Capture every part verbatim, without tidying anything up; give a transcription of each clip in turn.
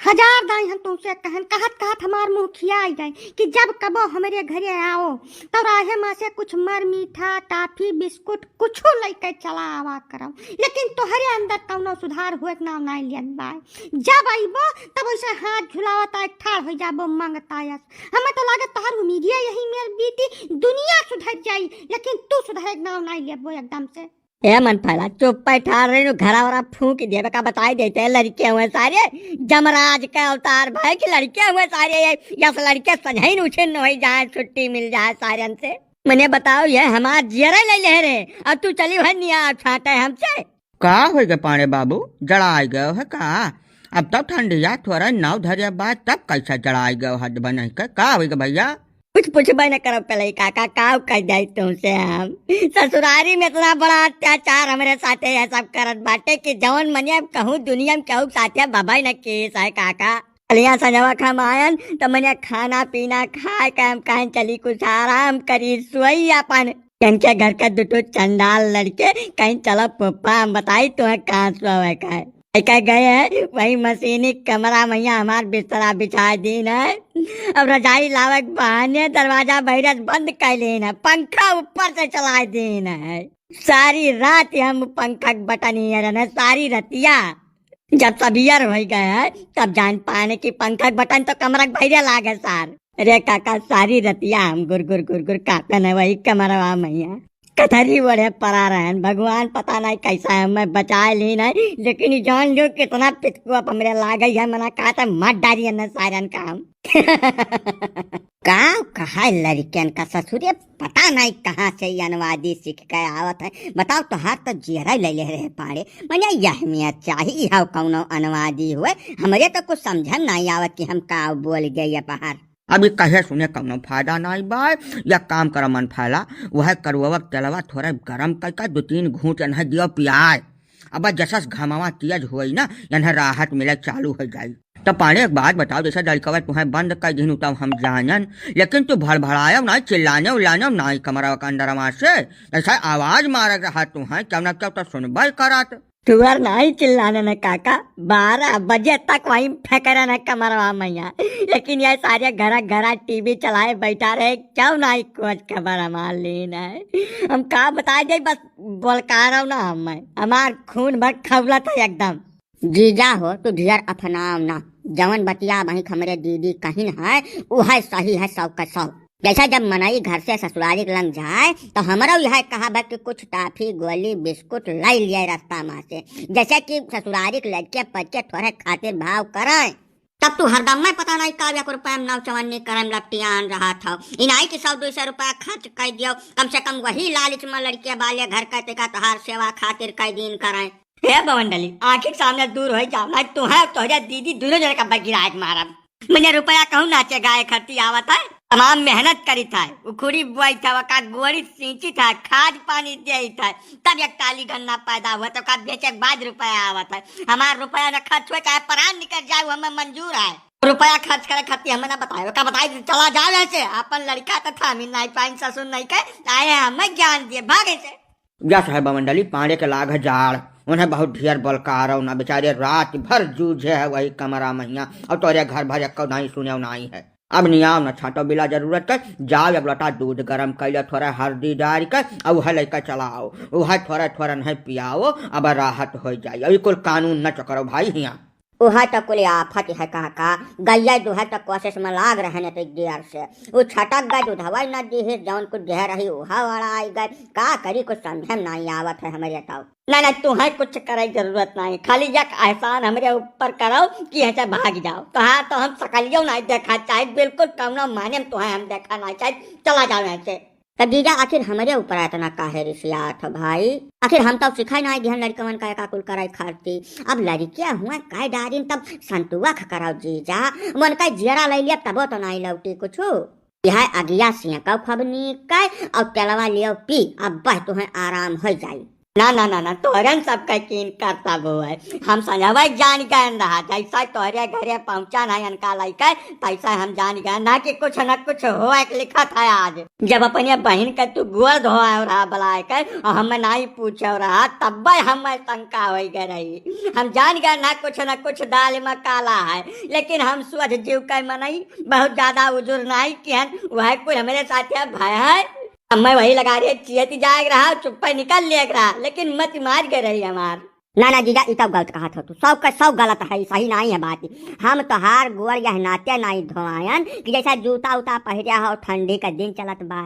हजार दाई हम तुमसे कहन, कहत कहत हमार मुँह खियाइ गए कि जब कबो हमरे घरे आओ, तो राहे मा से कुछ मर मीठा, टाफी, बिस्कुट, कुछो लइके चला आवा करौ। लेकिन तोहरे अंदर कउनो सुधार होए के नाव नाहीं लियत बाय। जब अइबो, तब ओइसे हाथ झुलावत आए ठाड़ होइ जाबो मंगता यस। हमें तो लागत तोहर उमिरिया यही मेर बीती, दुनिया सुधर जाई, लेकिन तू सुधरे के नाव नाहीं लेबो एकदम से। ए मन फैला, चुप्पे ठाड़ रही, घरा वरा फूँक देबे का बताइ देते, लड़के हुए सारे, जमराज के अवतार भए कि लड़के हुए सारे, ये यस लड़के सजहिन उछिन होइ जाए, छुट्टी मिल जाए सारेन से। मने बताओ, ये हमार जियरा लइ ले रे, अब तू चली भनिया छाटे हमसे। का होइ गे पांड़े बाबू, जड़ाइ गयो है का? अब तो ठंडिया थोरा नाव धरे बा, तब कैसा जड़ाइ गयो हद बनइ के? का होइ गे भइया? कुछ पूछबे न करब कलई काका, का कह जाई तुमसे हम? ससुरारी में इतना बड़ा अत्याचार हमरे साथे ये सब करत बाटे कि जौन मने अब कहूँ दुनिया में केहू साथे बबई न केस है काका। कलिया संझवा के हम आयन, त मने खाना पीना खाए के हम कहें चली कुछ आराम करी, सोई अपन। इनके घर के दुटो चंडाल लड़के कहीं चलो पप्पा, हम बताई तुम्हें कहाँ सोवे का है। लड़का गए हैं, वही मशीनी कमरा में यहाँ हमार बिस्तरा बिछाइ दीन है। अब रजाई लावे के बहाने दरवाजा बहिरस बंद कर लेन है, पंखा ऊपर से चलाइ दीन है। सारी रात हम पंखा के बटन ही रहन है, सारी रतिया। जब सबियर होइ गए है, तब जान पाने कि पंखा के बटन तो कमरा के बहिरे लागे सार। अरे काका, सारी रतिया हम गुर गुर गुर गुर काटन है वही कमरवा मैया। कथरी ओढ़े परा रहन, भगवान पता नहीं कैसा हमें बचाए लीन है, लेकिन ई जान लो कितना पितकुआ हमरे लागे है, मना कहा था मार डारियन न सारन का हम। का कहा लड़कन का ससुरे, पता नहीं कहाँ से ई अनुवादी सीख के आवत है। बताओ, तोहार तो जियरा लइ ले रहे पाड़े, मने यह मियाँ चाही हो कौनो अनुवादी हुए, हमरे तो कुछ समझे में नहीं आवत कि हम का बोल गए ये बाहर। अब ई कहे सुने कौनो फायदा नाई बा। या काम कर मन फैला, वह करुआ के तेलवा थोड़ा गरम कइके दो तीन घूंट एन्हे दियो पियाए। अब जसस घमवा तेज होई ना, एन्हे राहत मिले चालू होइ जाई। त पाड़े एक बात बताओ, जैसे लड़कवा तुहें बंद कर दिहन तब हम जानन, लेकिन तू भड़भड़ायो नाई, चिल्लाने उल्लाने नाई कमरा के अंदरवा से, ऐसा आवाज मारत रहा तुहें, क्यों ना क्यों तो सुनबे करत। तुअर नाई चिल्लाने न काका, बारह बजे तक वहीं फेंकरे न कमरवा मैया, लेकिन ये सारे घरा घरा टीवी चलाए बैठा रहे, क्यों नाई खोज खबर हमार लीन है। हम का बताए जाई, बस बोलकारो ना हम, हमार खून भर खौलत है एकदम। जीजा हो, तू ढेर अफनाव ना, जवन बतिया वहीं हमरे दीदी कहिन है, उहे सही है सौ का सौ। जैसे जब मनई घर से ससुरारी के लंग जाए, तो हमरो यह कहब है कि कुछ टाफी, गोली, बिस्कुट लइ लिए रास्ता मा से, जैसे कि ससुरारी के लड़के पड़के थोड़े खातिर भाव करें। तब तू हरदम में पता नहीं का एक रुपया में नौचवन्नी करे में लपटियान रहा था। इनाई कि सौ दो सौ रुपया खर्च कर दियो, कम से कम वही लालच में लड़के वाले घर का तेका तोहार सेवा खातिर कई दिन करें। हे बवंडली, आँखी के सामने दूर होइ जाओ, नहीं तुहें तोहरे दीदी दोनों जने का बगिराए के मारब। मने रुपया कहूँ नाचे गाए खर्ची आवत है, तमाम मेहनत करित है, उखुड़ी बोइत है, ओका गोड़ी सींचित है, खाद पानी देइत है, तब एक टाली गन्ना पैदा हुआ, तो का बेचे के बाद रुपया आवत है। हमार रुपया न खर्च हुए, चाहे परान निकल जाए, हमें मंजूर है। रुपया खर्च करे खातिर हमें ना बताए, का बताई, चला जाओ यहाँ से, अपन लड़का तो थामी नहीं पाइन, ससुर नहीं के, आए हमें ज्ञान दिए, भागे से। जस है बवंडली, पाड़े के लाग है जाड़, उन्हें बहुत ढेर बलकारौ ना, बेचारे रात भर जूझे है वही कमरा महिया, और तोरे घर भर एको नाई सुने नाई है। अब नियाव न छाटो बिला जरूरत के, जाओ एक लोटा दूध गरम कर लो, थोड़ा हल्दी डाल के, और वह लेकर चलाओ, वह थोड़ा थोड़ा नहीं पियाओ, अब राहत हो जाए। अभी कुल कानून न चकरो भाई हिया। उहा तो कुल आफत है काका, गैया दुहे तो कोशिश में लाग रहे न तो देर से। उ छटक गए, दूधवा न दीहिस, जौन कुछ देह रही उहा वाला आई गए। का करी, कुछ समझे में नहीं आवत है हमरे तो। ना, ना, तुहें कुछ करे जरूरत नहीं, खाली एक एहसान हमरे ऊपर करो कि यहाँ से भाग जाओ। तोहार तो हम सकलियो नहीं देखा चाहे, बिल्कुल कौनो माने में तुहें हम देखा नहीं चाहे। चला जाओ यहाँ से। तब जीजा आखिर हमरे ऊपर इतना काहे रिसियात हो भाई? आखिर हम तो सिखाई नहीं दिहन लड़कवन का एका कुल करे खातिर। अब लड़किया हुआ कह डारिन तब संतुआ खकराओ जीजा, मन का जियरा ले लिया तबो तो नहीं लौटी कुछ। यह अगिया सिया का खबनी का और तेलवा लियो पी, अब बह तुहें आराम हो जाई। ना, ना, ना, ना, तोहरन सबके कीन करता वो है। हम संझवै जान गए रहा, जैसा तोहरे घरे पहुँचा ना इनका लइके, तैसा हम जान गए ना कि कुछ न कुछ होए के लिखत है आज। जब अपने बहिन के तू गोड़ धोआए रहा बुलाए के, और हमें नाई पूछे रहा, तब हमें शंका होइ गए रही। हम जान गए ना कुछ न कुछ दाल में काला है, लेकिन हम स्वच्छ जीव के मनई, बहुत ज्यादा उजुर नाई किहन, वह कुल हमरे साथे भय है। अब मैं वही लगा रही, चियती जाए रहा, चुप्पे निकल लिए रहा, लेकिन मत मार गए रही हमार। ना, ना जीजा, ई तब गलत कहत हो तू। सब का सब गलत है, सही नाई है बात। हम तोहार गोड़ यह नाते नाई धोआयन कि जैसा जूता उता पहिरे हो, ठंडी का दिन चलत बा।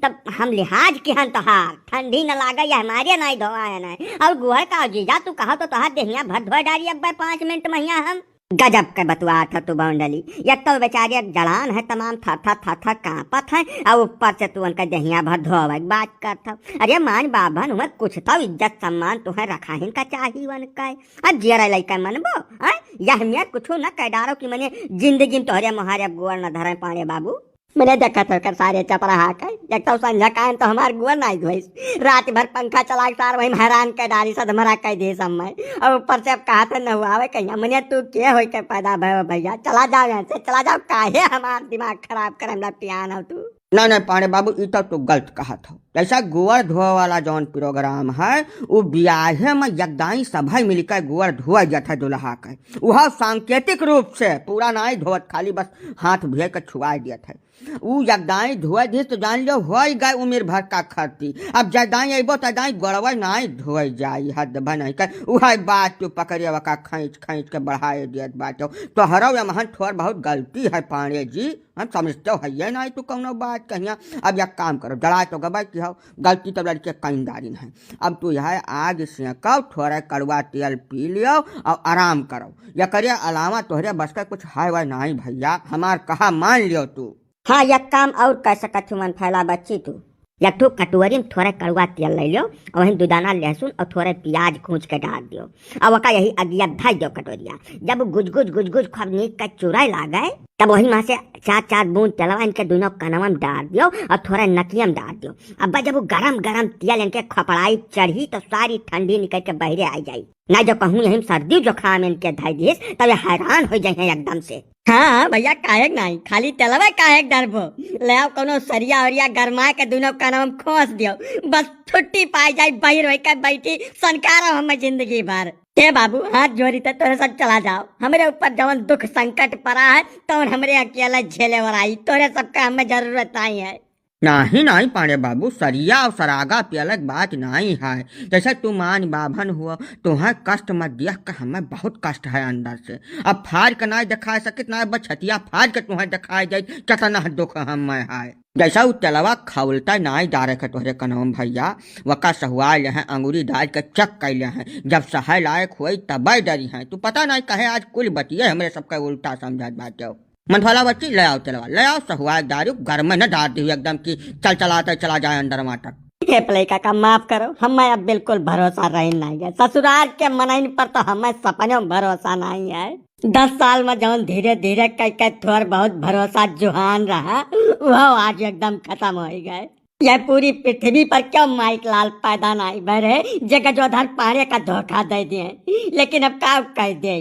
तब हम लिहाज किहन तोहार, ठंडी न लागे, यह हमारे नाई धोआयन है। और गोड़ का जीजा, तू कहो तो तोहार देहिया भर धोए डारी अब पाँच मिनट महिया हम। गजब के बतुआत हो तू बौंडली। एक तो बेचारे जड़ान है, तमाम थर थर थर थर कांपत है, और ऊपर से तू उनका देहिया भर धोवे के बात करत हो। अरे मान बाभन, हुए कुछ तो इज्जत सम्मान तुहे रखाहिन का चाही उनका। अब जियरा लइका मनबो, हैं? यह में कुछ न कह डारो कि मने जिंदगी में तोहरे मोहारे अब गोड़ न धरे पाड़े बाबू। मने देखत हो कर सारे चपराहा के, एक तो संझा कायन तो हमार गोड़ नाई धोइस, रात भर पंखा चला के सार वही हैरान कर डारी, सदमरा कर दे सब मैं। और ऊपर से अब कहा था न हुआ आवे कहीं, मने तू के होई के पैदा भयो भैया, चला जाओ यहाँ से, चला जाओ, काहे हमार दिमाग खराब करे, हमरा पियान हो तू। ना, ना, पांड़े बाबू, ई तो तू गलत कहत हो। जैसा गोड़ धोए वाला जौन प्रोग्राम है, उ बियाहे में यकदाई सभई मिलकर गोड़ धोए जात है दुल्हा के। उह सांकेतिक रूप से पूरा नाई धोवत, खाली बस हाथ भेर के छुआए दियत है। उ यकदाई धोए दिस तो जान लो, होई गए उमिर भर का खर्ची। अब जदाई अइबो तदाई गोड़वा नाई धोए जाई, हद भनई कर। उह बात तू पकड़े वका खींच खींच के बढ़ाए दियत बाटो। तोहरो यमहन थोर बहुत गलती है पांड़े जी। हम समझते हो है ये नाई तू कौनो बात कहिया। अब एक काम करो, जड़ा तो गबा की हो, गलती तो लड़के कईंदारिन है। अब तू यह आग सेंको, थोड़ा कड़वा तेल पी लियो और आराम करो। एकरे अलावा तोहरे बस का कुछ है वह नाई भैया, हमार कहा मान लियो तू। हाँ, एक काम और कर सकत हूँ, मन फैला बच्ची तू। एक ठो कटोरी में थोड़ा कड़वा तेल ले लियो और वहीं दो दाना लहसुन और थोड़ा प्याज कूच के डाल दियो। अब ओका यही अगिया धर दियो कटोरिया। जब गुजगुज गुजगुज खूब नीक का चुराए लागे, तब वही में से चार चार बूंद तेलवा इनके दोनों कनवा में डाल दियो और थोड़ा नकिया में डाल दियो। अब जब वो गरम गरम तेल इनके खपड़ाई चढ़ी तो सारी ठंडी निकल के बहरे आ जाई। ना जो कहूँ यही में सर्दी जुकाम इनके धर दिस, तब ये हैरान हो जाए एकदम से। हाँ भैया, काहे के नाई, खाली तेलवा काहे के डरबो? ले आओ कौनो सरिया ओरिया गरमाए के दोनों कनवा में खोस दियो, बस छुट्टी पाई जाए, बहिर होई के बैठी सनकारो हमें जिंदगी भर। ए बाबू, हाथ जोड़ी त तोरे सब चला जाओ, हमरे ऊपर जवन दुख संकट पड़ा है तवन हमरे अकेले झेले वाला ही, तोरे सबका हमें जरूरत नाई है। नाहीं, नाहीं पांड़े बाबू, सरिया और सरागा पियलक बात नाहीं है। जैसे तू मान बाभन हुआ, तुहें कष्ट मत दिया, क-, हमें बहुत कष्ट है अंदर से। अब फाड़ के नाहीं दिखा सकित, ना बछतिया फाड़ के तुहें दिखाई जाई, कितना दुख हमें है। जैसा उ तेलवा खौलता नाहीं डारे के तोहरे कनवा में भैया, वका सहुआ ले हैं, अंगुरी डाल के चेक कैले हैं, जब सहे लायक होई तबै डरी हैं। तू पता नाहीं कहे आज कुल बतिये हमरे सबके उल्टा समझत बाटे। मन भला बच्ची, ले आओ तेलवा, ले आओ सहुआ दारू, घर में न डार दी हुई एकदम कि चल चलाते चला जाए अंदर वहां तक। हे पलई काका, माफ करो, हमें अब बिल्कुल भरोसा रही नाहीं है। ससुराल के मनइन पर तो हमें सपने में भरोसा नाहीं है। दस साल में जौन धीरे धीरे कई कई थोर बहुत भरोसा जुहान रहा, वह आज एकदम खत्म होइ गए। यह पूरी पृथ्वी पर क्यों माइक लाल पैदा नाहीं भय रहे, जे गजोधर पांड़े का धोखा दे दिए। लेकिन अब का कह दे,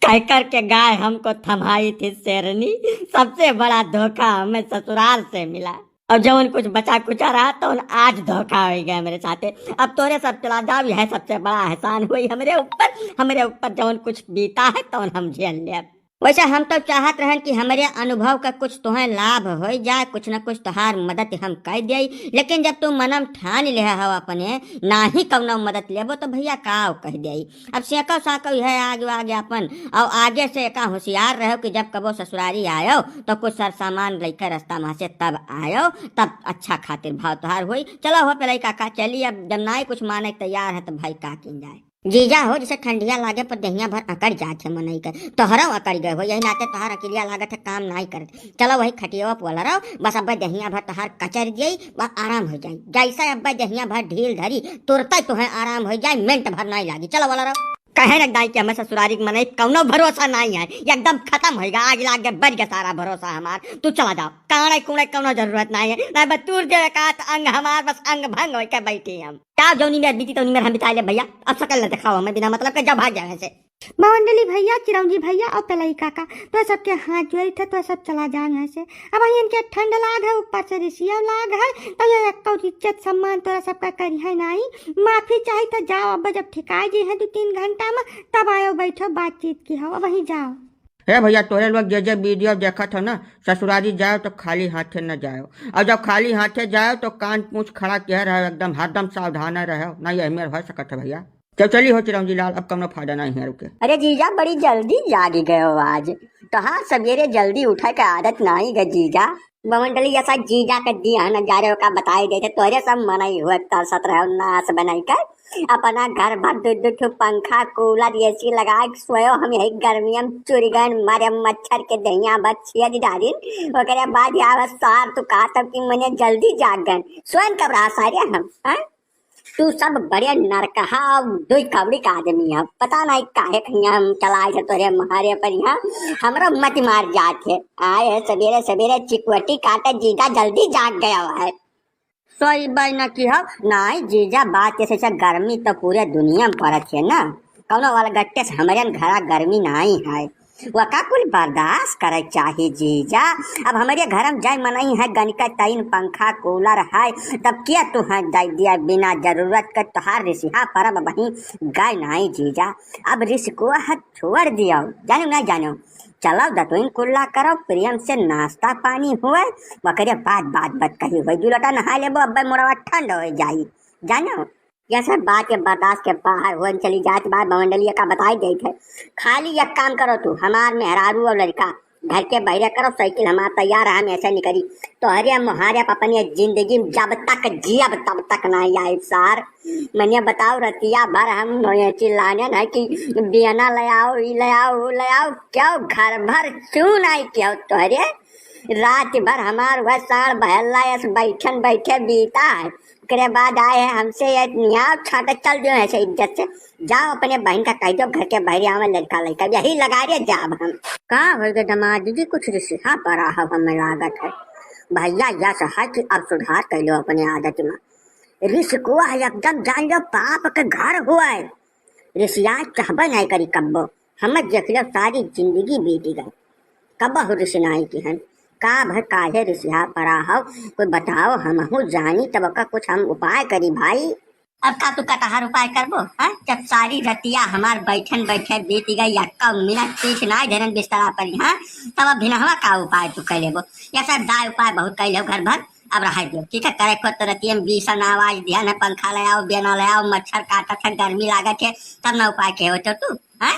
कह कर के गाय हमको थमाई थी शेरनी, सबसे बड़ा धोखा हमें ससुराल से मिला। और जौन कुछ बचा कुचा रहा, तौन आज धोखा होइ गया मेरे साथे। अब तोरे सब चला जाओ, यह सबसे बड़ा एहसान होई हमरे ऊपर। हमरे ऊपर जौन कुछ बीता है, तौन हम झेल लेब। वैसे हम तो चाहत रहन कि हमरे अनुभव का कुछ तोहें लाभ होइ जाए, कुछ न कुछ तोहार मदद हम कह देई, लेकिन जब तू मनम ठान लेहे हो अपने, नाहीं कौनो मदद लेबो, तो भैया काव कह देई। अब सेंकव साकव है आगे आगे अपन, और आगे से एका होशियार रहो कि जब कबो ससुरारी आयो तो कुछ सर सामान लेके रास्ता में से तब आयो, तब अच्छा खातिर भाव तोहार होई। चलो हो पेलई काका, चली, अब जब नाई कुछ माने के तैयार है तो भाई का किन जाए। जीजा हो, जैसे ठंडिया लागे पर देहिया भर अकड़ जात है मनई के, तोहरो अकड़ गए हो, यही नाते तोहार अकिलिया लागत है काम नाई करत। चलो वही खटियावा पोल रहो, बस अब देहिया भर तोहार कचर जाई, बस आराम हो जाई। जैसे अब देहिया भर ढील धरी, तुरते तोहें आराम हो जाए, मिनट भर नाई लागी। चलो बोला रहो। कहे रख दाई कि हमें ससुरारी के मनई कौनो भरोसा नाहीं है, एकदम खतम होइगा, आग लाग गए, बरि गया सारा भरोसा हमार। तू चला जाओ, काने कूने कौनो जरूरत नाहीं है, नाहीं बस तूर दे एक आध अंग हमार, बस अंग भंग होइके बैठी हम। जाओ, जौनी मेर बीती तौनी मेर हम बिताइ लेब भइया, अब सकल न देखाओ हमें बिना मतलब के, जाओ भाग जाओ यहाँ से। बवंडली भइया, चिरौंजी भइया अउर पेलई काका, तोह सबके हाथ जोड़ित है, तोह सब चला जाओ यहाँ से। अबहीं इनके ठंड लाग है, ऊपर से रिसिया लाग है, तो ये एक्को इज्जत सम्मान तोरा सबका करिहैं नाहीं। माफी चाहित है, जाओ, अब जब ठिकाइ जइहैं दुइ तीन घंटा में, तब आयो बैठो बातचीत किहो, अबहीं जाओ। हे भइया, तोहरे लोग जे जे video देखत हो ना, ससुरारी जाओ तो खाली हाथे न जाओ, अउर जब खाली हाथे जाओ तो कान पूँछ खड़ा किहे रहो, एकदम हरदम सावधान रहो, नाहीं यही मेर होइ सकत है भइया। चल चली हो चिरौंजी लाल, अब कौनो फायदा नाहीं है रुके। अरे जीजा, बड़ी जल्दी जागि गयो आज। तोहार सबेरे जल्दी उठे के आदत नाहीं ग जीजा। बवंडली ऐसा जीजा के दिया न जा रहे हो का बताई देते, तोहरे सब मनई हुए तरसत रहो नास बनाई के। अपना घर भर दू दू ठो पंखा, cooler, AC लगाए के सोयो, हम यही गर्मिया में चुरिगन मारे मच्छर के दहिया बस छियत डालिन। ओकरे बाद आवे सार तू कहा तब कि मने जल्दी जाग गन। सोन कब रहा सारे हम, हाँ? तू सब बड़े नरकहा अउर दुई कौड़ी का आदमी है। पता नाहीं काहे कहिया हम चलाए थे तोरे महारे पर यहाँ। हमरो मति मार जात है। आए है सबेरे सबेरे चिकवटी काटे, जीजा जल्दी जाग गया है। सोई बाई न की हो, नाहीं जीजा, बात कैसे से गर्मी तो पूरे दुनिया में पड़त है ना। कौनो वाला गट्टे से हमरे घरा गर्मी नाहीं है। वका कुल बर्दाश्त करे चाही जीजा। अब हमरे घर में जाए मनई है, गनिका तीन पंखा cooler है, तब किया तू है दे दिया बिना जरूरत के, तोहार रिसिहा परब वहीं गए नाहीं जीजा। अब रिस को है छोड़ दियो, जानो ना जानो, चलो दतुइन कुल्ला करो, प्रेम से नाश्ता पानी हुए, वकरे बाद बात बात कही हुए, दू लोटा नहा लेबो, अब मुड़वा ठंड हो जाई, जानो। यह सब बात के बर्दाश्त के बाहर होन चली जात बा। बवंडलिया का बताई देत है, खाली एक काम करो तू, हमार मेहरारू अउर लड़का घर के बहरे करो, साइकिल हमार तैयार है, हम ऐसे निकली। तोहरे मोहारे पर अपनी जिंदगी में जब तक जियब तब तक नाहीं आइब सार। मने बताओ, रतिया भर हम नोए चिल्लाने है कि बियना ले आओ, ई ले आओ, वो ले आओ, क्यों घर भर क्यों नाहीं क्यों तोहरे रात भर हमार वह साढ़ बहल्ला यस बैठन बैठे बीता है। ओकरे बाद आए हैं हमसे ये नियाव छाटे चल दियो ऐसे इज्जत से। जाओ अपने बहन का कह दो घर के बहरे आवे लड़का लड़का यही लगा रे जाब हम। का हो गए दामाद जी, कुछ रिसिहा परा हो हमें लागत है। भइया यस है कि अब सुधार कर लो अपने आदत में। रिस को है एकदम जान लो पाप के घर हुआ है। रिसिया चाहबे नाहीं करी कब्बो। हम देख लो सारी जिंदगी बीत गई, कबहु रिस नाहीं किहन। का भर काहे रिसिहा परा हो, कोई बताओ, हमहू जानी तब का कुछ हम उपाय करी भाई। अब का तू कटहर उपाय करबो, हाँ? जब सारी रतिया हमार बैठन बैठे बीत गई, यक्का मिनट पीठ नाहीं धरन बिस्तरा पर, हाँ? तब अब भिनहवा का उपाय तू कर लेबो? या सब दाय उपाय बहुत कर लेबो घर भर, अब रह दियो, ठीक है? करे को तो रतिया में बीसन आवाज दिया न, पंखा ले आओ, बेना ले आओ, मच्छर काटत है, गर्मी लागत है, तब ना उपाय के होतो तू, हाँ?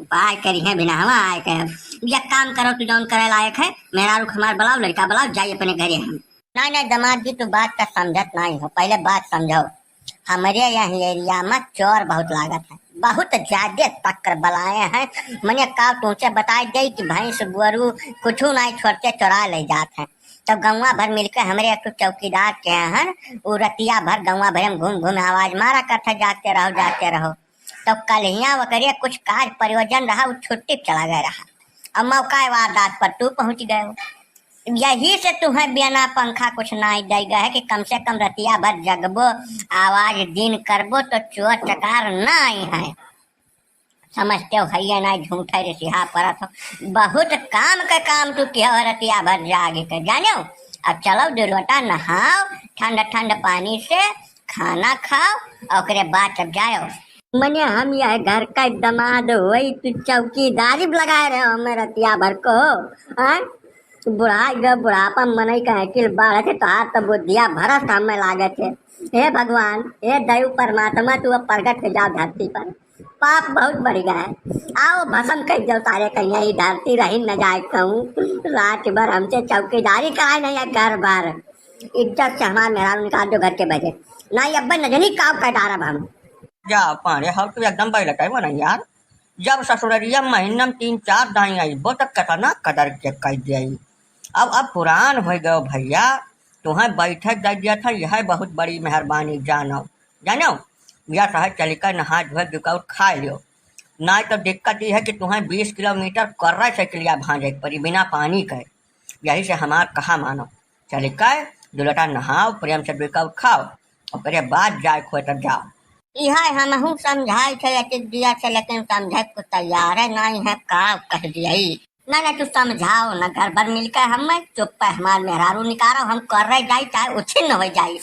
उपाय करी है बिना हवा आए के। अब एक काम करो, तू जौन करे लायक है, मेहरारू के हमार बुलाओ, लड़का बुलाओ, जाई अपने घरे हम। नाहीं, नाहीं, दामाद जी, तू बात का समझत नाहीं हो, पहले बात समझो। हमरे यहाँ एरिया में चोर बहुत लागत है, बहुत ज्यादा तक्कर बलाए हैं। मने का तुमसे बताई दे कि भैंस गोरू कुछ नाहीं छोड़ते, चोरा ले जात है। तब गौवा भर मिलके हमरे एक ठो चौकीदार के हन, उ रतिया भर गौवा भर में घूम घूम आवाज मारा करता, "जागते रहो, जागते रहो।" तो कल्हिया ओकरे कुछ कार्य प्रयोजन रहा, उ छुट्टी पे चला गया रहा। अब मौका वारदात पर तू पहुँच गए हो। यही से तुम्हें बिना पंखा कुछ नाहीं दे गए है कि कम से कम रतिया भर जगबो, आवाज दिन करबो तो चोर चकार नाहीं है। समझते हो, है ये नाहीं, झूठ है, रिसिहा परत हो। बहुत काम के काम तू किया हो रतिया भर जागे के, जानो। अब चलो दो लोटा नहाओ ठंड ठंड पानी से, खाना खाओ, ओकरे बाद तब जाओ। मने हम यह घर का दामाद होई, तू चौकीदारी लगाए रहे हो हमें रतिया भर को, हाँ? बुढ़ा गए, बुढ़ापा मनई का अकिल बाढ़त है, तोहार तो बुद्धिया भरत हमें लागत है। हे भगवान, हे दैव परमात्मा, तू अब प्रगट हो जाओ धरती पर। पाप बहुत बढ़ गया है। आओ भसम कर दो सारे, कहीं ये धरती रही न जाए कहूँ। रात भर हमसे चौकीदारी कराए नहीं है घर भर। इज्जत से हमार मेहरारू निकाल दो घर के बहरे। नाहीं अब्बे नजनी काव कर डारब हम। जा पाड़े, हम तो एकदम बैलटाई बना यार। जब ससुररिया महीना में तीन चार दाई आइबो त कतना कदर के कह दिया। अब, अब पुरान हो गयो भइया, तुहें बैठक दे दिया था, यह बहुत बड़ी मेहरबानी जानो, जानो। या चाहे चलिका नहा धोए जुका और खा लियो। नाहीं तो दिक्कत ई है कि तुहैं बीस किलोमीटर कर्रै साइकिलिया भाँजै के परी बिना पानी के। यही से हमार कहा मानो। चलिकै, दू लोटा नहाओ, प्रेम से दुइ कप खाओ, ओकरे बाद जाए के होय तब जाओ। इहै हमहूँ समझाइत है एक एक दिया से, लेकिन समझै को तैयार है नाहीं है, का कह दिया ई। ना, ना, तू समझाओ ना, घर भर मिलके हम चुप्पे हमार मेहरारू निकारो, हम कर्रै जाई, चाहे उछिन्न होइ जाई।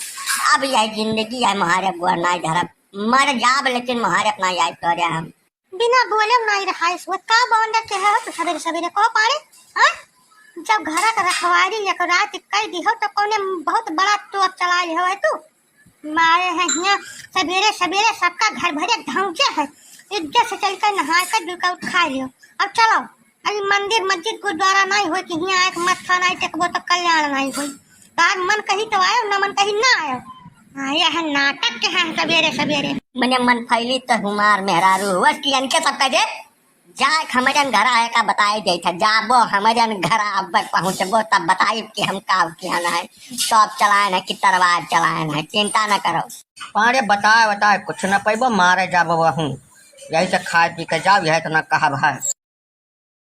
अब यह जिंदगी है, मोहारे बुआ नाहीं धरब, मर जाब, लेकिन मोहारे अपना याद करे हम। बिना बोले नाहीं रहाइस होत, का बवंडर के है हो तू सबेरे सबेरे को पाड़े, हाँ? जब घर का रखवारी एक रात कई दी हो तो कौने बहुत बड़ा तोप चला ले हो है तू? मारे हैं हियाँ सबेरे सबेरे सबका घर भरे धौंचे है। इज्जत से चल कर नहा कर दुइ कप खा लियो। अब चलो, अभी मंदिर मस्जिद गुरुद्वारा नाहीं होय कि हियाँ आए के मत्था नाहीं टेकबो तो कल्याण नाहीं होई। तार मन कही तो आयो, ना मन कही ना आयो। हाँ, यह नाटक के हैं सबेरे सबेरे। मने मन फैली तो हमार मेहरारू हुआ कि इनके सबका जे जाए के हमरन घर आए का बताए देत है, जाबो हमरन घर अब पहुँचबो तब बताई कि हम का किहन है, तोप चलायन है कि तरवार चलायन है, चिंता न करो। पाड़े बताए बताए कुछ न पैबो, मारे जाबो वहूँ। यही से खाए पी के जाओ, यह इतना कहब है।